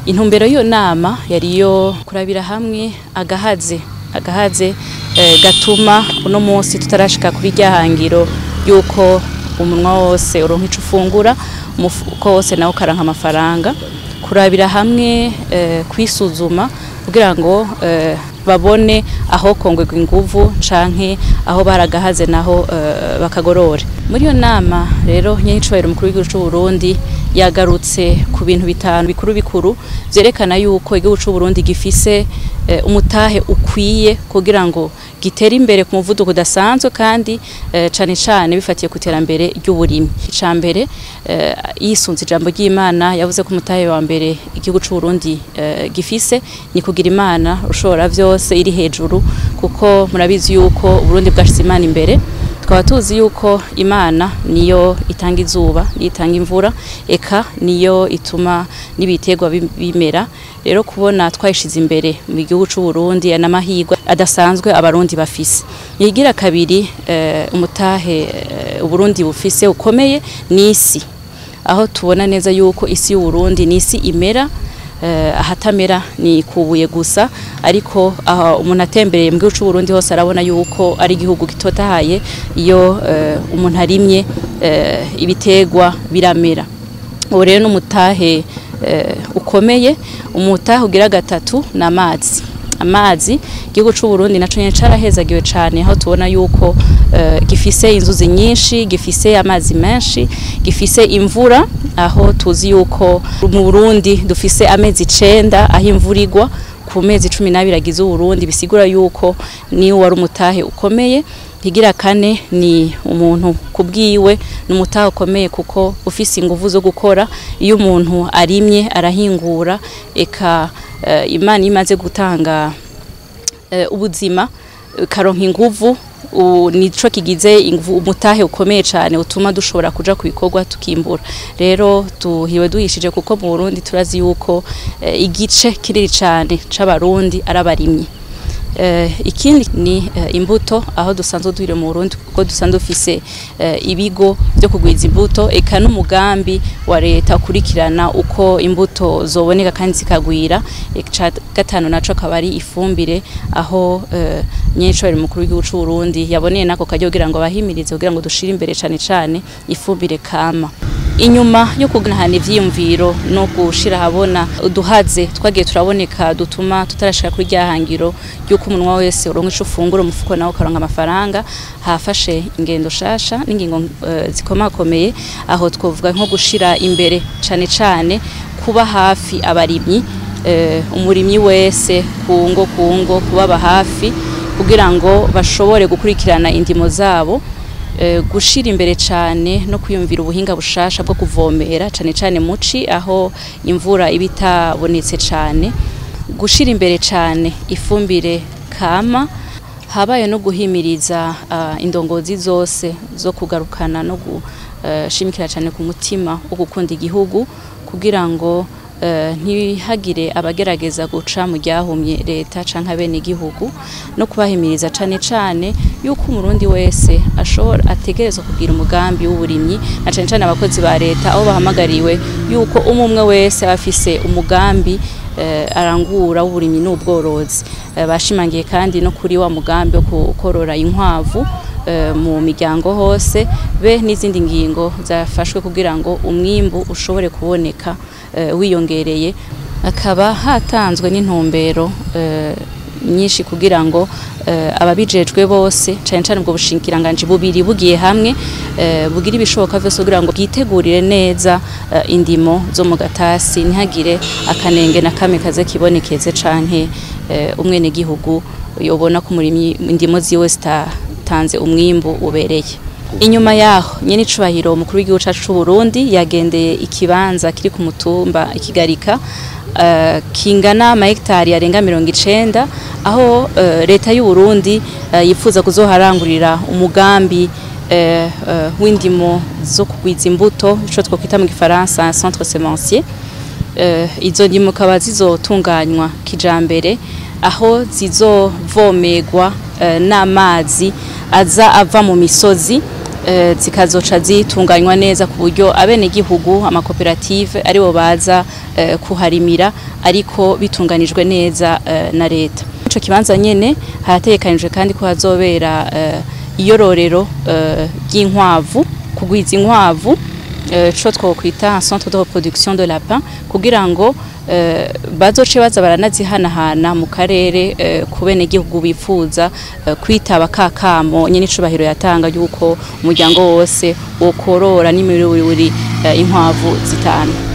Intumbero y'iyo nama yari yo kurabira hamwe agahaze gatuma uno munsi tutarashika kuri rya hangiro yuko umunwa wose uronka ico ufungura, umufuko wose nawo ukaronka amafaranga, kurabira hamwe kwisuzuma kugira ngo babone aho kongegwa inguvu canke aho baragahaze naho bakagorore. Muri iyo nama rero nyenicubahiro umukuru w'igihugu c'u Burundi yagarutse ku bintu bitanu bikuru bikuru vyerekana yuko igihugu c'u Burundi gifise umutahe ukwiye kugira ngo gitere imbere ku muvuduko udasanzwe kandi cane cane bifatiye ku iterambere ry'uburimyi. Ica mbere, yisunze ijambo ry'Imana, yavuze ko umutahe wa mbere igihugu c'u Burundi gifise ni kugira Imana ushobora vyose iri hejuru, kuko murabizi yuko Burundi bwashize Imana imbere. Tukaba tuzi yuko Imana niyo itanga izuba, niyo itanga imvura, eka niyo ituma n'ibiterwa bimera. Rero kubona twayishize imbere mu gihugu c'u Burundi n'amahirwe adasanzwe abarundi bafise. Igira kabiri, umutahe Uburundi bufise ukomeye ni isi, aho tubona neza yuko isi y'u Burundi ni isi imera, ahatamera ni kubuye gusa, ariko umuntu atembereye mu gihugu c'u Burundi hose arabona yuko ari igihugu gitotahaye. Iyo umuntu arimye, ibiterwa biramera. Ubu rero n'umutahe ukomeye. Umutahe ugira gatatu ni amazi. Amazi, igihugu c'u Burundi naco nyene carahezagiwe cane, aho tubona yuko gifise inzuzi nyinshi, gifise amazi menshi, gifise imvura, aho tuzi yuko mu Burundi dufise amezi 9 aho imvura igwa ku mezi 12 agize Uburundi, bisigura yuko ni wari umutahe ukomeye. Igira kane ni umuntu kubwiwe, ni umutahe ukomeye kuko ufise inguvu zo gukora. Iyo umuntu arimye arahingura, eka Imana imaze gutanga ubuzima karonka inguvu, nico kigize inguvu, umutahe ukomeye cane utuma dushobora kuja ku bikorwa tukimbura. Rero tuhiwe duhishije kuko mu Burundi turazi yuko igice kinini cane c'abarundi arabarimyi. Ikindi ni imbuto, aho dusanzwe duhire mu Burundi kuko dusanzwe dufise ibigo byo kugwiza imbuto, eka n'umugambi wa leta ukurikirana uko imbuto zoboneka kandi zikagwira. Ica gatanu naco akaba ari ifumbire, aho nyenicubahiro umukuru w'igihugu c'u Burundi yaboneye nako karyo kugira ngo abahimirize kugira ngo dushire imbere cane cane ifumbire kama. Inyuma yo kuganahana ivyiyumviro no gushira ahabona uduhaze twagiye turaboneka dutuma tutarashika kuri rya hangiro ry'uko umunwa wese uronka ico ufungura, umufuko nawo ukaronka amafaranga, hafashe ingendo shasha n'ingingo zikomakomeye, aho twovuga nko gushira imbere cane cane kuba hafi abarimyi, umurimyi wese kungo kungo kubaba hafi kugira ngo bashobore gukurikirana indimo zabo, gushira imbere cane no kwiyumvira ubuhinga bushasha bwo kuvomera cane cane muci aho imvura iba itabonetse cane, gushira imbere cane ifumbire kama. Habaye no guhimiriza indongozi zose zo kugarukana no gushimikira cane ku mutima wo gukunda igihugu kugira ngo ntihagire abagerageza guca mu ryahumye leta canke abene igihugu, no kubahimiriza cane cane yuko umurundi wese ashobora ategerezwa kugira umugambi w'uburimyi, na cane cane abakozi ba leta aho bahamagariwe yuko umwe wese aba afise umugambi arangura w'uburimyi n'ubworozi. Bashimangiye kandi no kuri wa mugambi wo korora inkwavu mu miryango hose, be n'izindi ngingo zafashwe kugira ngo umwimbu ushobore kuboneka wiyongereye. Akaba hatanzwe n'intumbero nyinshi kugira ngo ababijejwe bose cane cane ubwo bushikiranganji bubiri bugiye hamwe bugira ibishoboka vyose kugira ngo bwitegurire neza indimo zo mu gatasi, ntihagire akanenge na kamwe kaze kibonekeze canke umwene gihugu yobona ko umurimyi indimo ziwe zitatanze umwimbu ubereye. Inyuma yaho nyenicubahiro umukuru w'igihugu cacu c'u Burundi yagendeye ikibanza kiri ku mutumba Ikigarika, kingana ama hectare arenga 90, aho leta y'u Burundi yifuza kuzoharangurira umugambi w'indimo zo kugwiza imbuto, ico twokwita mu gifaransa centre semencier. Izo ndimo kaba zizotunganywa kijambere, aho zizovomerwa n'amazi aza ava mu misozi. Zikazoca zitunganywa neza ku buryo abenegihugu, amakoperative, aribo baza kuharimira, ariko bitunganijwe neza na leta. Ico kibanza nyene harategekanijwe kandi ko hazobera iyororero ry'inkwavu, kugwiza inkwavu, co twokwita un centre de reproduction de lapin, kugira ngo bazoce baza baranazihanahana mu karere ku benegihugu bifuza kwitaba kakamo nyene icubahiro yatanga yuko umuryango wose wokorora n'imiburiburi inkwavu 5.